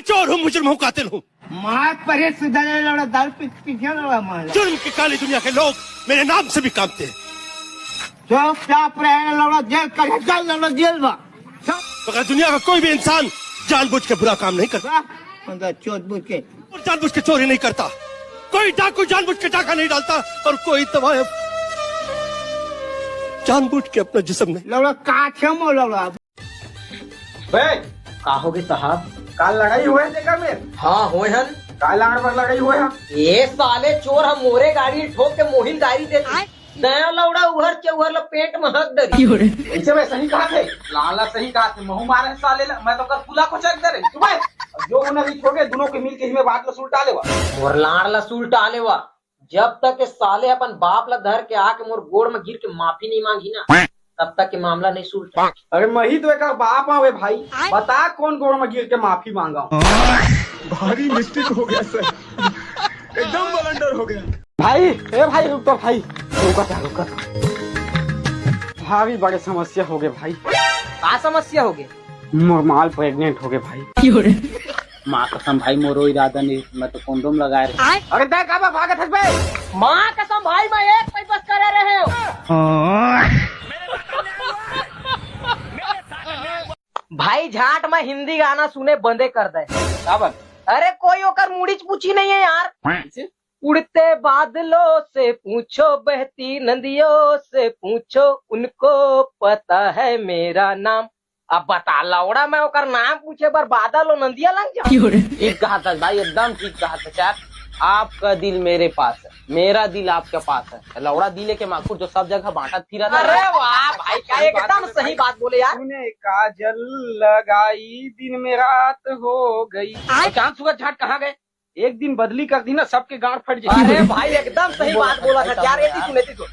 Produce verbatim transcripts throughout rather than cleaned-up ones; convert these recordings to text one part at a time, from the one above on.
चोर हूँ, मुजरिम हूँ, कातिल हूँ। मार परे सुधरे लौड़ा, दारू पी, पी के लौड़ा मार। जुर्म की काली दुनिया के लोग मेरे नाम से भी कांपते हैं। चुपचाप रहे लौड़ा, जेल का चल लौड़ा, जेल बा। चुप। मगर दुनिया का कोई भी इंसान जानबूझ के बुरा काम नहीं करता। वाह, मतलब चोट बूझ के। और जानबूझ के चोरी नहीं करता। कोई डाकू जानबूझ के डाका नहीं डालता और कोई तवायफ जानबूझ के अपना जिस्म नहीं। लौड़ा का छे मो लौड़ा। बे, का होगे साहब? काल लड़ाई होय हे तेकर मेर? हाँ, होय हन। का लाड़ बर लड़ाई होय हे? ए साले चोर ह मोरे गाड़ी ठोक के मोहिन डारी दे दे। दया लौड़ा उहर चौहर ल पेट म हक डरी। अइसे मैं सही कहा थे, लाड़ ला सही कहा थे, महू मारे साले ला, मैं तो कर फूला को चक डरे। चुप है। अब जो होना भी छोड़ के, दोनों के मिल के ही में बात ला सुलटा लेवा। मोर लाड़ ला सुलटा लेवा। जब तक ये साले अपन बाप ला धर के आके मोर गोड़ म गिर के माफी नहीं मांगी ना, तब तक ये मामला नहीं सुलटा। अरे मही तो एकर बाप आवे भाई, बता कौन गोड़ म गिर के माफी मांगा? भारी मिस्टेक हो गया सर, एकदम बलंडर हो गया। भाई, ए भाई, रुक तो भाई, रुका था, रुका था। भारी बड़े समस्या हो गए भाई। का समस्या हो गए? मोर माल प्रेग्नेंट हो गए भाई। माँ कसम भाई, मोरो इरादा नहीं, मैं तो कॉन्डोम लगाए रहे। अरे दे, काबर भागत हस बे? माँ कसम भाई, मैं एक पैपस करे रहे हूँ। भाई झाट में हिंदी गाना सुने बंदे कर दे। काबर? अरे कोई ओकर मुड़ीच पूछी नहीं है यार। कैसे? उड़ते बादलों से पूछो, बहती नदियों से पूछो, उनको पता है मेरा नाम। अब बता लौड़ा, मैं ओकर नाम पूछे बर बादल अउ नंदिया लंग जाऊं? ठीक कहा था भाई, एकदम ठीक कहा था यार। आपका दिल मेरे पास है, मेरा दिल आपके पास है। लौड़ा दिले के माखुर जो सब जगह बांटत फिरत है। अरे वाह भाई, क्या एकदम सही बात बोले यार। तूने काजल लगाई, दिन में रात हो गई। और चांद सूरज झाट कहाँ गए? एक दिन बदली कर दी ना, सबके गांड फट जाए। अरे भाई, एकदम सही बात बोला था यार, ये तो सुने थी तो।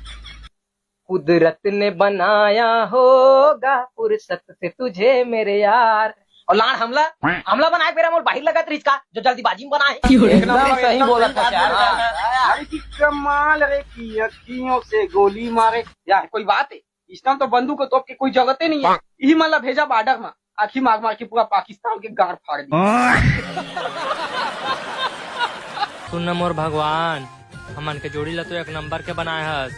कुदरत ने बनाया होगा फुर्सत से तुझे मेरे यार। और लाड़ हमला, हमला बनाए बेरा मोर बाहिर लगत रहिस का, जो जल्दीबाजी में बनाए। एकदम सही बोला था यार। अरे की कमाल रे, की अखियों से गोली मारे। यार कोई बात है, इस टाइम तो बंदूक तोप के कोई जरूरत ही नहीं है। इही मन ला भेजा बॉर्डर में, आखी मार मार के पूरा पाकिस्तान के गांड फाड़ दी। सुन न मोर भगवान, हमन के जोड़ी ला तो एक नंबर के बनाए हस,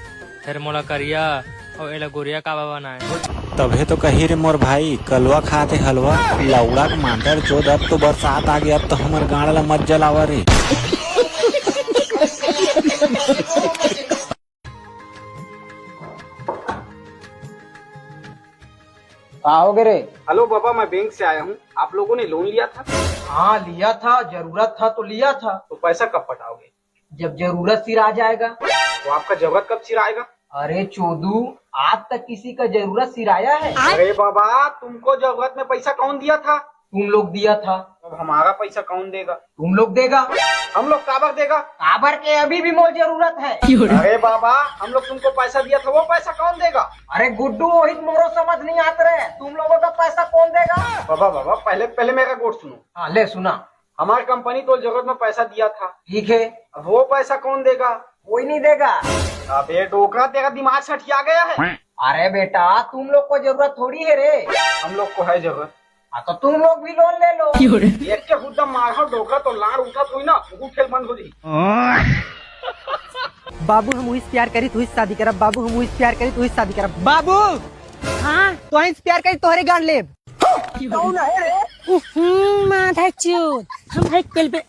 फेर मोला करिया अउ एला गोरिया काबर बनाए? तभे तो कही रे मोर भाई, कलवा खात हे हलवा। लौड़ा के मादर चोद, अब तो बरसात आ गया, अब तो हमर गांड ला मत जलावा रे। का हो गए रे? हेलो बाबा, मैं बैंक से आया हूँ। आप लोगों ने लोन लिया था? हाँ, लिया था, जरूरत था तो लिया था। तो पैसा कब पटाओगे? जब जरूरत सिरा जाएगा। तो आपका जरूरत कब सिराएगा? अरे चोदू, आज तक किसी का जरूरत सिराया है? अरे बाबा, तुमको जरूरत में पैसा कौन दिया था? तुम लोग दिया था। अब हमारा पैसा कौन देगा? तुम लोग देगा। हम लोग काबर देगा? काबर के अभी भी मोर जरूरत है। अरे बाबा, हम लोग तुमको पैसा दिया था, वो पैसा कौन देगा? अरे गुड्डू, वही मोरो समझ नहीं आत रहे, तुम लोगों का पैसा कौन देगा? बाबा, बाबा, पहले, पहले मेरा गोठ सुनो। हाँ, ले सुना। हमारी कंपनी तो जरूरत में पैसा दिया था। ठीक है। अब वो पैसा कौन देगा? कोई नहीं देगा। अबे डोकरा, तेरा दिमाग सठिया गया है। अरे बेटा, तुम लोग को जरूरत थोड़ी है रे। हम लोग को है जरूरत। हाँ, तो तुम लोग भी लोन ले लो। एक के हुद्दा मारहूं डोकरा तो लाड़ उठा थोड़ी ना, वो खेल बंद हो जाई। बाबू हम उहिस प्यार करी, तुहिस शादी करब। बाबू हम उहिस प्यार करी, तुहिस शादी करब। बाबू! हाँ? तो उहिस प्यार करी, तोहरे गांड लेब। कौन है रे? उहुं, माधा चोद, हम है कलबे।